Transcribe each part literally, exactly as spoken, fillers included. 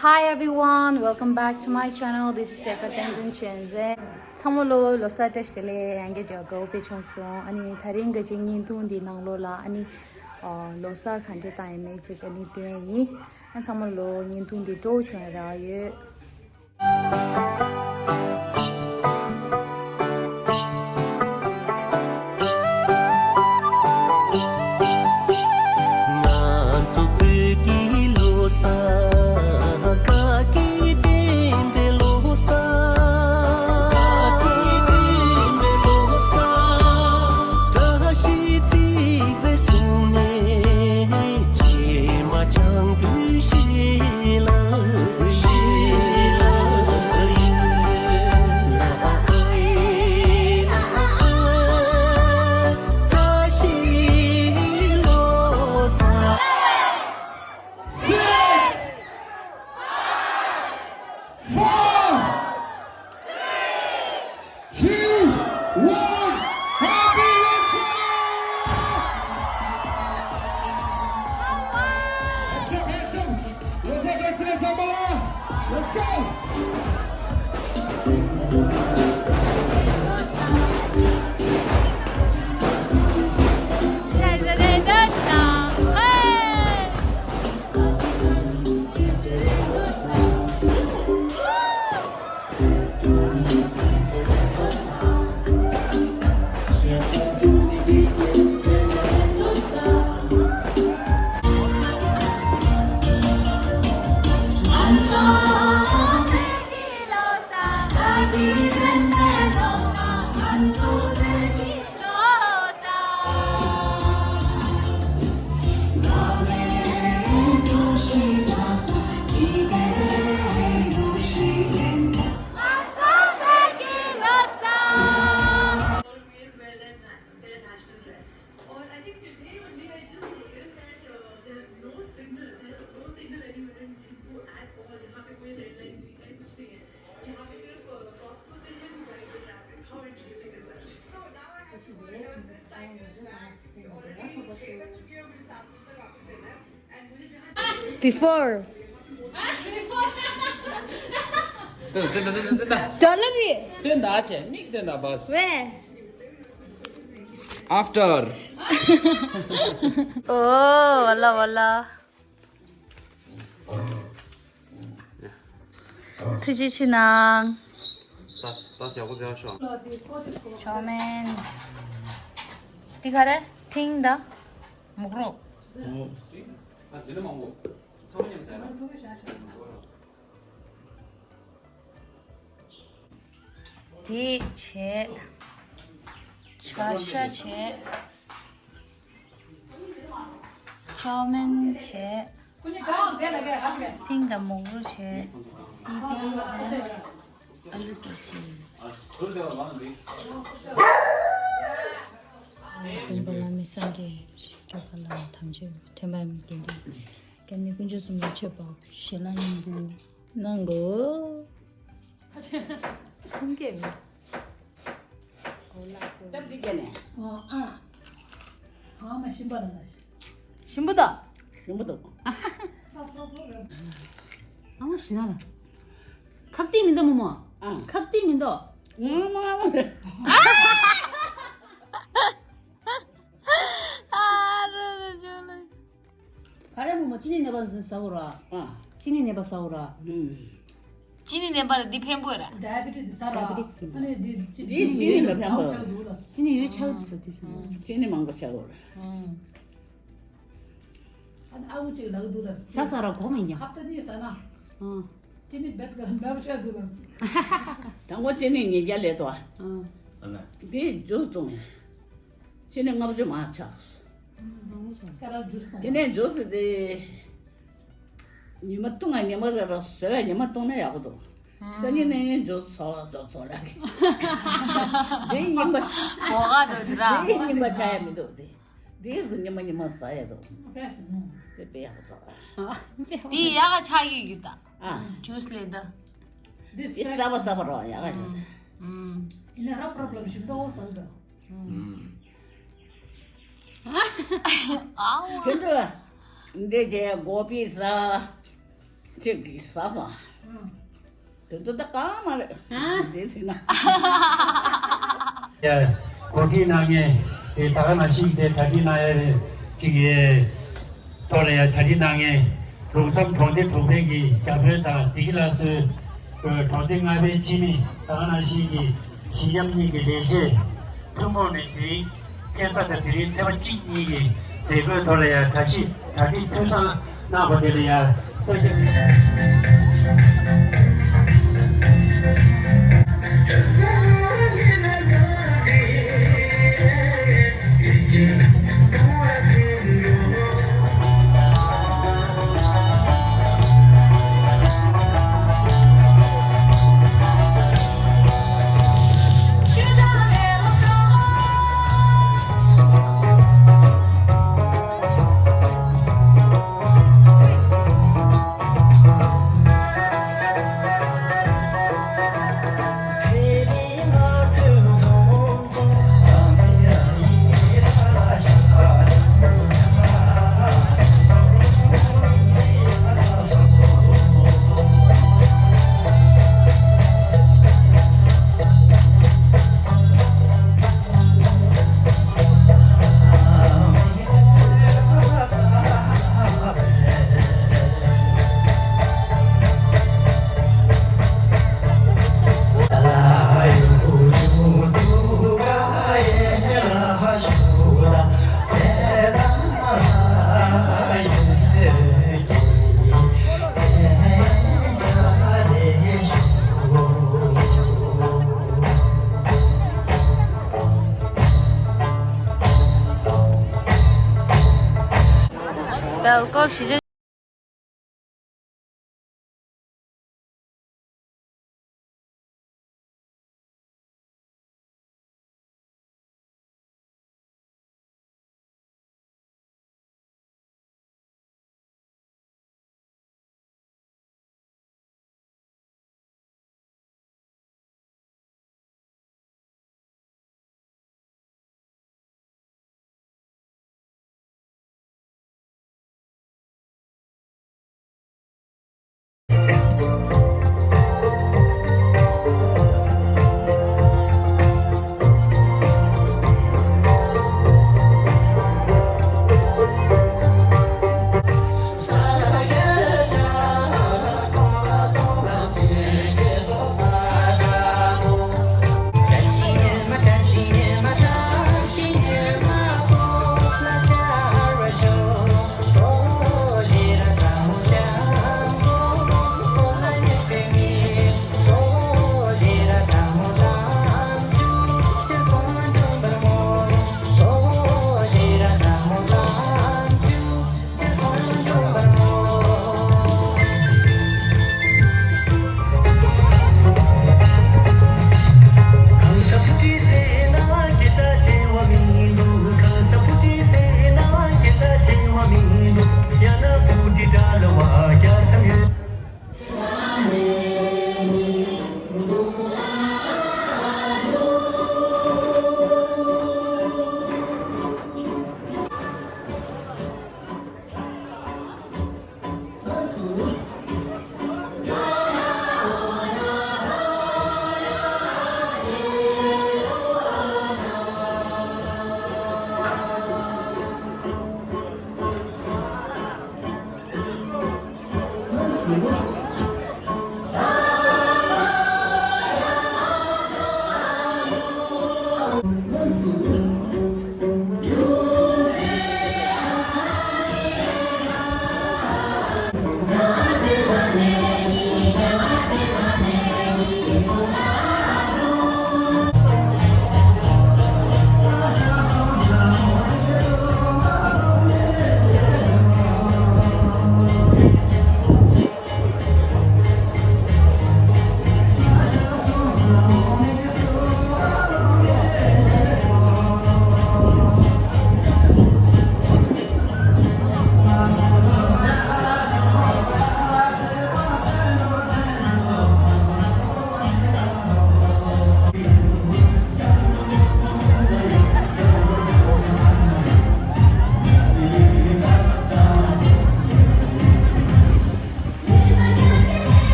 Hi everyone, welcome back to my channel. This is Sefa Tenzin Chenze. ཚང་མ་ལོ་ལོ་གསར་བཀྲ་ཤིས་བདེ་ལེགས། ཡང་བསྐྱར་དགའ་བོ་དཔེ་བྱུང་སོང་། ཨ་ནི་དེ་རིང་གི་ཅིག་བརྙན་ཐུང་འདི་ནང་ལོགས་ལ་ཨ་ནི་ཨ་ལོ་གསར་ག་འདྲ་བཏང་ཡིན་མིན་ཅིག་ཨ་ནི་སྟོན་ཡིན། ཨ་ཚང་མ་ལོ་བརྙན་ཐུང་འདི་སྤྲོ་བོ་བྱུང་ཡ་རག་ཡོད། Two, one, happy Losar! Hands up, hands up! Losar Festival Sambala! Let's go! Or I think today only I just noticed that uh, there's no signal. There's no signal anywhere in Thimphu at all. यहाँ पे कोई red line, green line, कुछ नहीं है। यहाँ पे सिर्फ uh, cops होते हैं who ride the traffic. How interesting is that? So now I have to go and just sign in back. Already छह बज चुके हैं, मुझे सात बजे तक वापस जाना है। Before. སྟོན་སྟོན་སྟོན་སྟོན་སྟོན། སྟོན་ལ་བི། སྟོན་ད་ཆེ་མིག་སྟོན་ད་བས། ཝེ། After. ཨོ་ཝ་ལ་ཝ་ལ། ཐུགས་རྗེ་ཆེ་གནང་། ད་ད་ཡག་པོ་མཛད་ཤོག་ཆོ་མེན། འདི་ག་རེ། ཕིང་ད། མུག་རོ། ཨ་འདི་ནི་མང་པོ། ཚང་མ་མཉམ་ཟ་ཡ་ལ། དེ་བྱས། ཆ་ཤ་བྱས། ཅའོ་མེན་བྱས། ཕིང་དང་མོག་རུ་བྱས། སི་པན་ཨ་ལུ་སོགས་བྱས། དགོན་པ་བླ་མེད་སངས་རྒྱས་སྐྱོབ་པ་བླ་མེད་དམ་ཆོས་ཐོན་པ་མི་དགེ་འདུན། སྐྱབས་གནས་དཀོན་མཆོག་གསུམ་ལ་མཆོད་པ་ཞལ་ལག་སྙིང་པོ་གནང་དགོས། ཁུངས་སྐྱེལ་མི། སྟབས་བདེ་བྱས་ནས། ཨ། ཨ་མ་ཞིམ་པ་ལ། ཞིམ་པོ་དང་། ཞིམ་པོ་འདུག་ཨ་མ་ཞི་ན་ལ། ཁག་ཏིག་མི་འདུག་མོ་མོ། ཨ། ཁག་ཏིག་མི་འདུག་ང་མ་ང་མ་རེད། ཨ་རེད་རེད་ཅོ་ལེ། ག་རེ་མོ་མོ་ཅི་ནི་ནད་པ་ཟ་བོ་ར། ཨ། ཅི་ནི་ནད་པ་ཟ་བོ་ར། ཨུམ། ཅི་ནི་ནད་པ་ར་འདི་ཕན་པོ་ར། ཌའི་བི་ཊི་སི་ཟ་ར། ཌའི་བི་ཊི་སི་ཟ་ར། ཨ་ནི་འདི་ཅི་ཅི་ནི་ཅི་ནི་ལ་ཕན་པོ་ར། ཅི་ནི་ཡོད་ཆགས་ཟ་དེ་ཟ། ཅི་ནི་མང་པོ་ཆགས་པོ་ར། ཨུམ། ཨ་ནི་ཨ་བུ་ཅིག་ལག་འདུག་ར། ཟ་ཟ་ར་གོ་མི་ཉན། ཧབ་ཏ་གཉིས་ཟ་ན། ཨུམ། ཅི་ནི་བེད་ག་མེད་པ་ཆགས་འདུག་ར། དང་པོ་ཅི་ནི་ཉིས་བརྒྱ་ལས་ཏོ། ཨུམ། འདི་ཇུས་བཙོང་ཡ། ཅི་ནི་ལྔ་བཅུ་མ་ཆགས། ཀ་ར་ཇུས་བཏུང་། དེ་ནས་ཇུས་དེ་ཉི་མ་བཏུང་ང་ཉི་མ་ཟེར་རོ་བཟོས་པའི་ཉི་མ་བཏུང་ན་ཡག་པོ་འདུག་སང་ཉིན་ནས་ཇུས་ཚོ་ཚོ་ཚོ་ལ་གི། དེ་ཉིན་པ་ཆགས། གོ་ག་འགྲོ་དུ་ར། དེ་ཉིན་པ་ཆགས་ཡ་མི་འདུག་དེ། དེ་ཟུ་ཉི་མ་ཉི་མ་ཟ་ཡ་འདུག་ཕེ་རེ་ཤི་ནོ། དེ་དཔེ་ཡག་པོ་འདུག་དེ་ཡག་ག་ཆགས་ཡོད་ཡོད་ད། ཨ། ཇུས་ལས་ད། དེ་གསར་པ་གསར་པ་རོ་ཡག་ག་ཡོད། ཨུམ། ཡིན་ན་ར་པྲོབ་ལེམ་ཞིག་འདུག་ཟེར་འདུག་ཨུམ། ཨའོ། དེ་འདྲ་འདྲེ་བྱས་གོ་པི་ཟ། ཁྱེད་ཀྱིས་ཟ་བ། དེ་ཚོ་ད་གང་མ་རེད། ཨ། དེ་ཚེ་ན། ཡ། གོ་སྒྲིག་གནང་མཁན་དེ་ད་ག་ནང་བཞིན་དེ་གྲ་སྒྲིག་གནང་ཡ་ཅིག་ཡས། ཐོག་ལ་ཡ་གྲ་སྒྲིག་གནང་མཁན་གྲོང་ཚང་གྲོང་སྡེ་གྲོང་རྡལ་གྱི་རྒྱབ་སྐྱོར་དང་བདེ་སྐྱིད་ལ་སོའི་གྲོང་སྡེ་ལྔ་པའི་སྤྱི་མི་ད་ག་ནང་བཞིན་གྱི་གཞིས་འགྱམ་གཉིས་ཀྱི་ལས་བྱེད། ཐུན་མོང་ནས་དེ་རིང་སྐལ་བཟང་དང་དེ་རིང་ཚེས་པ་གཅིག་གཉིས་ཀྱི་མཛད་སྒོའི་ཐོག་ལ་ཡང་གྲ་ཞིབ་གྲ་སྒྲིག་ཐུགས་སྣང་གནང་བ་དེ་ལ་ཡང་བསོད་བདེ། སྐབས་བཞི་བཅུ།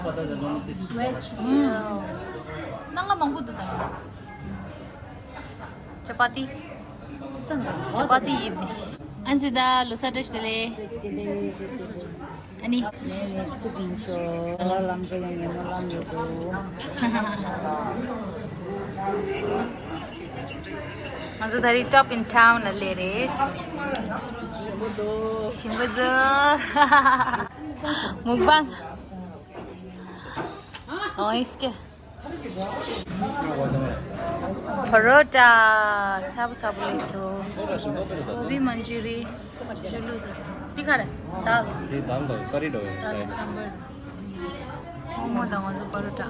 Veg meals. ནང་ང་མང་པོ་འདུག་ད། ཅ་པ་ཏི། ཅ་པ་ཏི་ཡིབ་དེ། ཨན་ཅི་ད་ལོ་གསར་བཀྲ་ཤིས་བདེ་ལེགས། ཨ་ནི། ངས་ནི་ཁུ་ཡིན་ཤོ། ལ་ལམ་ག་ཡང་ངས་མ་ལམ་ཡོད་དོ། ང་ཚོ་ད་རེས་Top in Town ལ་སླེབས་རེད། ཞིམ་པོ་འདུག་ཞིམ་པོ་འདུག་མུག་པང་། ཨོ་ཨིས་ཀེ། པ་རོ་ཊ། ཚ་པོ་ཚ་པོ་ལེགས་སོ། གོ་བི་མན་ཇུ་རི། ཞུ་ལུ་ཟ་སོ། འདི་ག་རེ། དཱལ། དེ་དཱལ་དང་ཀ་རི་འདྲ་བའི་དཱལ་ས་ཡིན། སམ་བར། མོག་མོག་དང་ང་ཚོ་པ་རོ་ཊ།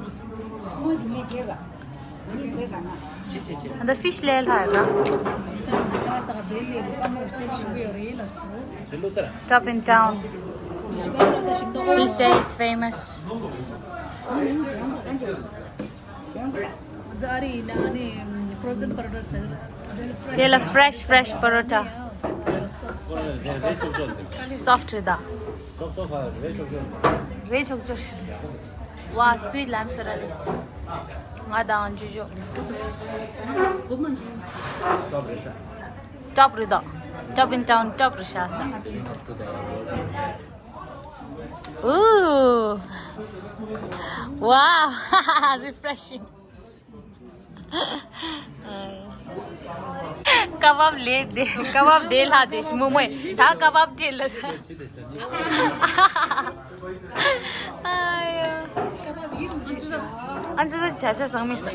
ཨ་ད་ཕིཤ་ལེ་ལྷ་ཡ་ད། Top in Town. This day is famous. Frozen པ་རོ་ཊ་ཟེར། དེ་ལ་fresh fresh པ་རོ་ཊ། Soft རེད་ད། རེད་ཆོག་ཆོག་ཞིག་རེད། ཝ་སུའི་ལམ་ས་ར་རེད། ང་དང་ཇོ་ཇོ། Top རེད་ཤག Top རེད་ད། Top in Town top རེད་ཤག་ས། Ooh. Wow. Refreshing. ཀ་བབ་ལས་དེ་ཀ་བབ་དེ་ལྷ་དེ་ཞིམ་མོ་མོ་ད་ཀ་བབ་སྤྲད་ལ་ས། ཨ་ཙི་ད་བྱ་བྱ་བཟང་མི་ས།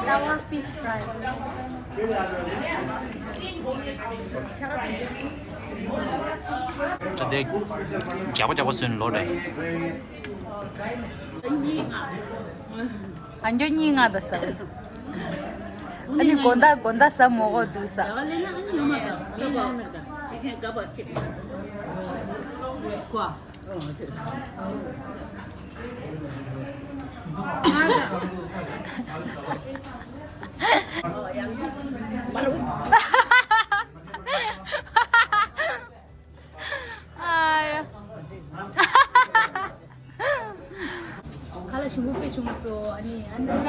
ཏ་ཝ་ཕིཤ་ཕ་རའི། ད་དེ་རྒྱག་པ་རྒྱག་པ་སོན་ལོ་རེད། ཨ་འགྱོ་གཉིས་ང་ད་ས། ཨ་ནི་དགོན་ད་དགོན་ད་ས་མོ་གོ་དུ་ས། ཨ་ཡ། ཁ་ལག་ཞིམ་པོ་དཔེ་བྱུང་སོང་། ཨ་ནི་ཨན་ཟི་ལ།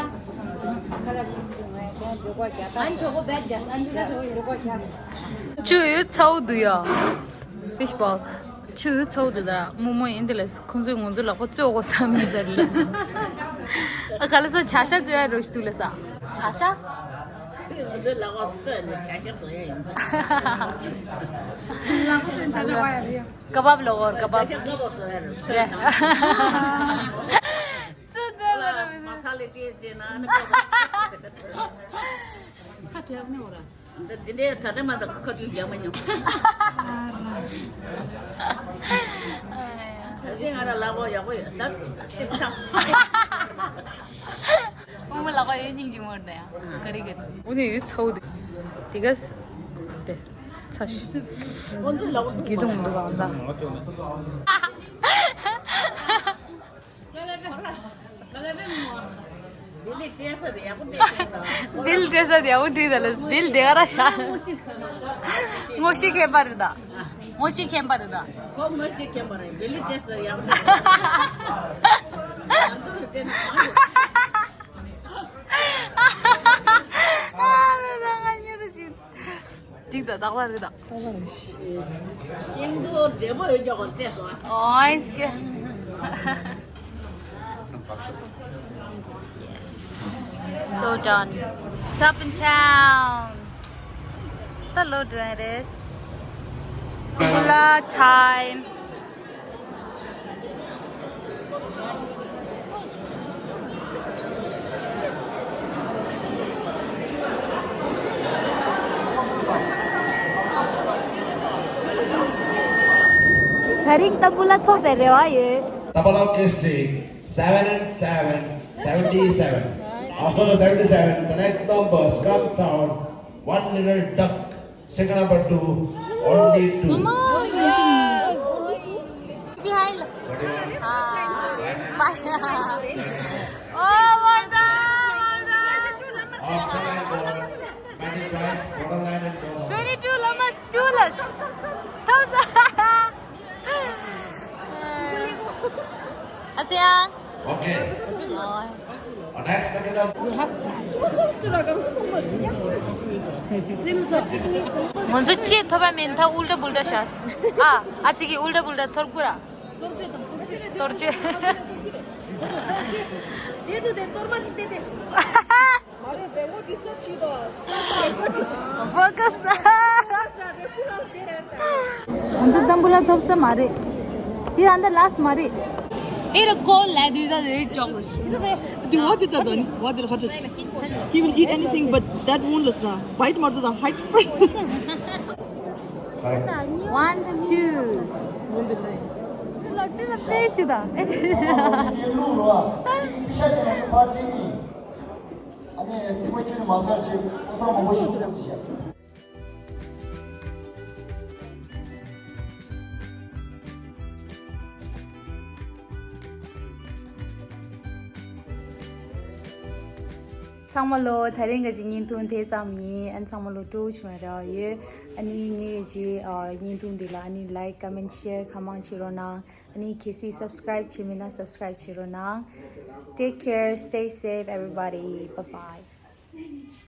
ཁ་ལག་ཞིམ་པོ་ང་ཡང་འགྲོ་གོ་རྒྱག་ད། ཨན་ཇོ་གོ་བེད་རྒྱག་ཨན་ཟི་ལ་འགྲོ་གོ་རྒྱག་ཆུ་ཡོད་ཚའུ་དུ་ཡ། ཕིཤ་བོལ། ཆུ་ཡོད་ཚའུ་དུ་ད་མོ་མོ་ཡིན་དེ་ལས་ཁོང་ཚོས་ང་ཚོ་ལག་པ་བཙོས་གོ་ས་མིན་ཟེར་ལས། ཨ་ག་ལ་ས་བྱ་ཤ་བཙོས་ཡ་རོ་ཞིག་འདུག་ལ་ས། བྱ་ཤ། ང་ཚོའི་ལག་པ་བཙོས་ནས་བྱ་ཤ་བཟོ་ཡ་ཡིན་པ། ལག་པ་བཙོས་ནས་བྱ་ཤ་བ་ཡ་རེད། ཀ་བབ་ལོ་གོར་ཀ་བབ། བྱ་ཤ་ཀ་བབ་བཟོ་ཡ་རེད། བཙོས་ནས། བཙོས་འདོད་ལ་ར་མི་འདུག་མ་ས་ལེ་ཏི་ཅེ་ན་ནི་ཀ་བབ། ཚ་དྲག་ནི་འོ་ར། འདི་འདི་འདྲའི་ད་ལྟ་མ་ད་ཁ་ཐུག་རྒྱག་མ་མྱོང་། ད་གིན་ང་ར་ལག་པ་ཡག་པོ་ཡོད་ད་ཅིག་ཆག་ཨོ་མོ་ལག་པ་ཡོད་སྙིང་རྗེ་མོ་རེད་ཡ། ག་རེ་ག་རེ། འོ་ནི་ཡོད་ཚའུ་དེ། དེ་ག་ས། དེ། ཚ་ཤི། ཀོན་དུ་ལག་པ་གི་དུང་འདུག་གང་ཚ། བིལ་སྤྲད་ས་དེ་ཡག་པོ་བྲིས་ད་ལ། བིལ་དེ་ག་ར་ཤ། ངོ་ཤེས་མཁན་པ་རེད་ད། ངོ་ཤེས་མཁན་པ་རེད་ད། ཁོ་ངོ་ཤེས་མཁན་པ་རེད། བིལ་སྤྲད་ས་ཡག་པོ་བྲིས་ད། ང་ཚོ་ལ་སྤྲད་ན་ཨ་མེ་ད་ང་ཉེ་རུ་ཅིག་ཅིག་ད་དག་ལ་རེད་ད། ཤིང་སྡོང་འབྲས་བུ་ཡོད་ཀྱང་སྤྲད་སོང་ཨ། ཨོ་ཨིས་ཀེ། Yes. So done. Top in Town. ད་ལོ་སྒྲོན་རེད། Bula time. ད་རིང་ཏམ་བུ་ལ་ཐོབ་པའི་རེ་བ་ཡོད། Tampalong Christian, seven and seven, seventy-seven. After the seventy-seven, the next numbers comes out one little duck. Second number two, only two. What do you want? Oh, well done, well done. After that, uh, prize, bottom line and ཐོབ་སོང་། ཨ་ཙི་ཡ། Okay. Next, ང་ཚོ་ཅི་ཐོབ་པ་མིན་ད་ཨུལ་ཏ་བུལ་ཏ་ཤ། ཨ་ཨ་ཙི་གི་ཨུལ་ཏ་བུལ་ཏ་ཐོར་གུ་ར། ཐོར་ཅི། དེ་དུ་དེ་གཏོར་མ་དེ་དེ་དེ། མ་རེད་དེ་མོ་ཌི་སི་ཊརབ་བྱེད་དོ། ཕོ་ཀ་སི། ཕོ་ཀ་སི། ང་ཚོ་ཏམ་བུ་ལ་ཐོབ་ས་མ་རེད། དེ་ཨ་ད་ལ་སི་མ་རེད། ཨེ་ར་ཀོལ་ལ་དུས་ད་དུས་ཅོག་གོ་ཤི། དེ་བ་དེ་ད་དོ་ནི་བ་དེ་ལ་ཁ་ཆོ། He will eat anything but that won't listen. Bite མ་ཐུབ་ད་ཧའི། One, two. ལ་ཅི་ལ་པེ་ཅི་ད། ཨ་ནི་རྩིག་པ་ཁྱོད་ནི་མ་ཟར་ཅིག་ཁོ་ཚང་མང་པོ་ཞིག་ཐུག་ཅིག་བྱས། ཚང་མ་ལོ་དེ་རིང་གི་བརྙན་ཐུང་དེ་ཙམ་ཡིན། ཨ་ཚང་མ་ལོ་སྤྲོ་བོ་བྱུང་བ་རེད་ཡོད། ཨ་ནི་ངའི་ཅི་བརྙན་ཐུང་འདི་ལ་ཨ་ནི་like, comment, share གང་མང་བྱེད་རོགས་གནང་། ཨ་ནི་གལ་སྲིད་subscribe བྱས་མེད་ན་subscribe བྱེད་རོགས་གནང་། Take care, stay safe everybody. Bye bye.